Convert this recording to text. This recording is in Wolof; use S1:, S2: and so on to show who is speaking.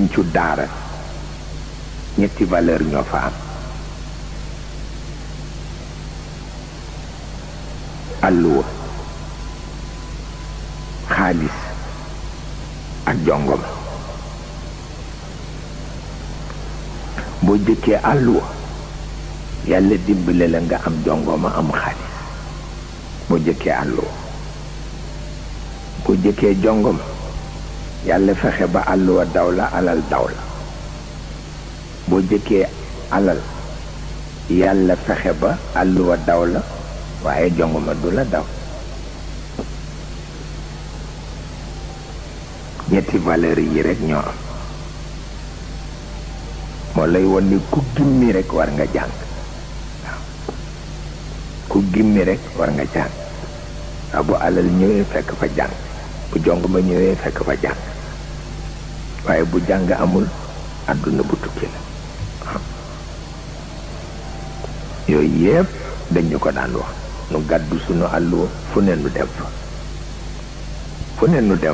S1: péncu daara ñetti valeur ñoo fa am àlluwa xaalis ak jongoma boo jëkkee àlluwa yàlla dimbale la nga am jongoma am xaalis boo jëkkee àlluwa boo jëkkee jongoma yàlla fexe ba àlluwa daw la alal daw la boo jëkkee alal yàlla fexe ba àlluwa daw la waaye jongoma du la daw ñetti valeur yi rek ñoo am moo lay won ni ku gimmi rek war nga jàng waaw ku gimmi rek war nga jàng waaw bu alal ñëwee fekk fa jàng bu jongoma ñëwee fekk fa jàng waaye bu jàng amul àdduna bu tukki la yooyu yépp dañu ko daan wax nu gàddu sunu àlluwa fu ne nu dem fa fu ne nu dem